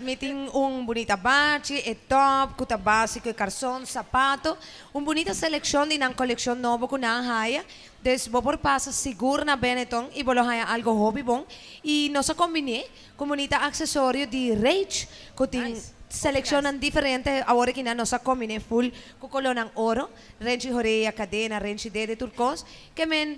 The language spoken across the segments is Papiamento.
Mi tin un bunita bachi, e top, cu ta basico, e carson, sapato. Un bunita seleccion di nan coleccion nobo cu nan a haya. Dus bo por pasa sigur na Benetton y bo lo haya algo hopi bon. Y nos a combine cu bunita accesorio di Rage cu tin seleccionnan diferente. Awor aki nan nos a combine full cu colornan oro, renchi horea, cadena, renchi dede, tur cos. Ke men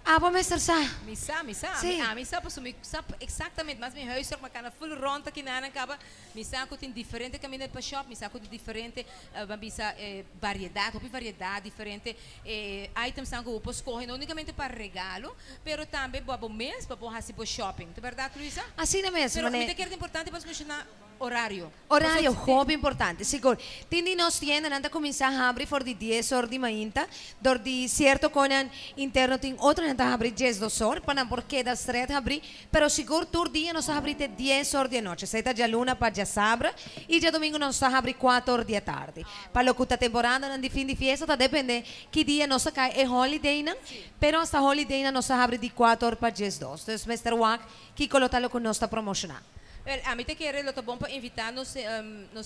abo mester sa. Mi sa, mi sa. Sí. Ami sa pasobra mi sa exactamente. Mas mi huiswerk, mi a cana full rond aki nan caba. Mi sa cu tin diferente caminda pa shop, mi sa cu tin diferente, ban bisa, variedad, hopi variedad, diferente itemsnan cu bo por scoge, no unicamente pa regalo, pero tambe pa bo mes, pa bo haci bo shopping. Ta berdad, Luisa? Asina mes, Pero mi mane. ta kere ta importante pa nos menciona horario. Horario, Pasobra hopi importante, sigur. Tin di nos tiendanan ta cuminsa habri for di 10 or di mainta, dor di cierto conan interno tin otronan ta habri 12 or, pa nan por keda stret habri, pero sigur tur dia nos ta habri te 10 or di anochi. Esey ta dialuna pa diasabra y diadomingo nos ta habri 4 or di atardi. Pa loke ta temporadanan di fin di fiesta ta depende ki dia nos ta cay e holidaynan, pero hasta holidaynan nos ta habri di 4 or pa 12. Dus mester wak kico lo ta loke nos ta promociona. Wel, ami ta kere lo ta bon pa invita nos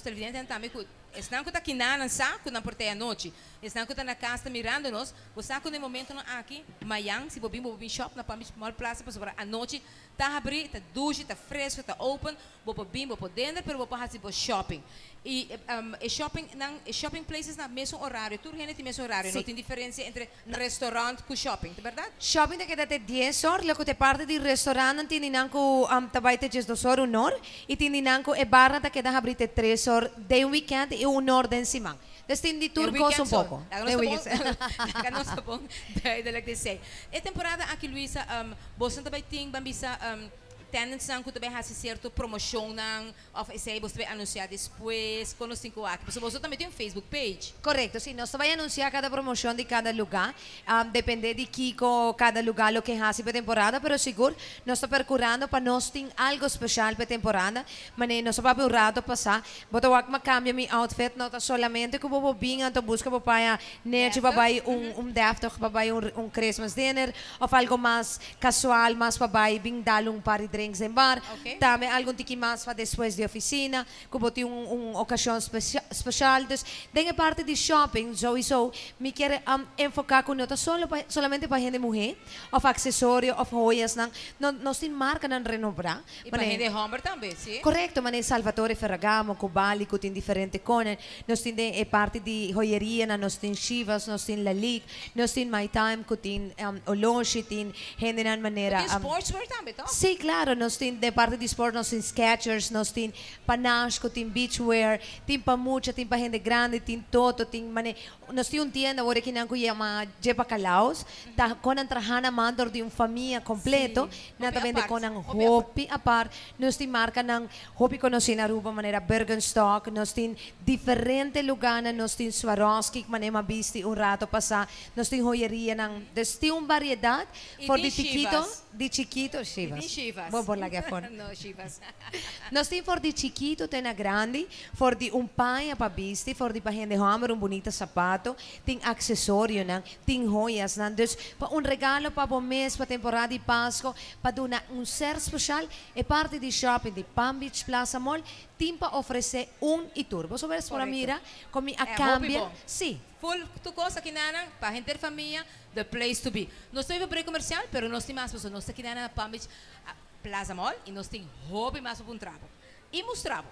televidentenan tambe cu esnan cu ta kinanan sa cu nan por te anochi. Esnan cu ta na cas ta mirando nos, bo sa cu na e momentonan aki, mayan, si bo bin shop na Palm Beach Mall Plaza, pasobra anochi ta habri, ta dushi, ta fresco, ta open, bo por bin, bo por denter, pero bo por haci bo shopping. Y e shopping nan, e shopping places na mesun horario, tur hende tin mesun horario, no tin diferencia entre restaurant cu shopping, ta berdad? Shopping ta keda te 10 or, loke ta parti di restaurant tin nan cu ta bay te 12 or 1 or, y tin nan cu e bar ta keda habri te 3 or den weekend y 1 or den siman. Dus tin di tur cos un poco. Den weekend. Laga nos ta bon duidelijk di esey. E temporada aki, Luisa, boso tambe tin, ban bisa, tenants nan cu tambe haci cierto promocion nan, of esey boso tambe anuncia despues, con nos tin cu aki. Pasobra boso tambe tin un Facebook page. Correcto, si, nos ta bay anuncia cada promocion di cada lugar, depende di kico cada lugar lo ke haci pa temporada, pero sigur nos ta percurando pa nos tin algo special pa temporada. Mane nos pa un rato pasa, bo ta wak m'a cambia mi outfit, no ta solamente cu bo bin anto busca bo paña nechi pa bay un deftig, pa bay un Christmas dinner, of algo mas casual, mas pa bay bin dal un par di drinks den bar. Tambe algo tiki mas pa despues di oficina, cu bo tin un ocasion special. Dus, den e parti di shopping, sowieso, mi kier enfoca cu no ta solamente pa hende muhe, of accesorio, of joyas, nan, no, nos tin marcanan renombra. Y pa hende homber tambe, si? Correcto, mane Salvatore Ferragamo, Cubali, cu tin diferente cos. Nos tin e parti di joyeria, na nos tin Chivas, nos tin Lalique, nos tin My Time, cu tin oloshi, tin hende nan manera. Tin sportswear tambe, toch? Si, claro, nos tin den parti di sport, nos tin Skechers, nos tin Panache, tin beachwear, tin pa mucha, tin pa hende grandi, tin toto, tin mane, nos tin un tienda awor aki nan cu yama Jepa Calaos, ta con nan traha na man door di un famia completo, nan Hopi ta bende apart. Con nan Hopi apart. Hopi apart, nos tin marca nan hopi conoci na Aruba manera Birkenstock, nos tin diferente lugar, nos tin Swarovski, mane m'a bisti un rato pasa, nos tin joyeria nan, dus tin un variedad Y for tin di chiquito, Chivas. Di chiquito, Y Chivas. tin Chivas. Bo por laga for. No, Chivas. Nos tin for di chiquito te na grandi, for di un paña pa bisti, for di pa hende homber un bunita sapato, tin accesorio nan, tin joyas nan. Dus pa un regalo pa bo mes, pa temporada di Pasco, pa duna un ser special, e parti di shopping di Palm Beach Plaza Mall, tin pa ofrece un y tur. Bo por mira, con mi a E, hopi cambia. bon. Full tur cos aki nan, pa hende famia, the place to be. Nos tin un break comercial, pero nos tin mas, nos ta aki na Palm Beach Plaza Mall y nos tin hopi mas pa puntra bo. Y mustra bo.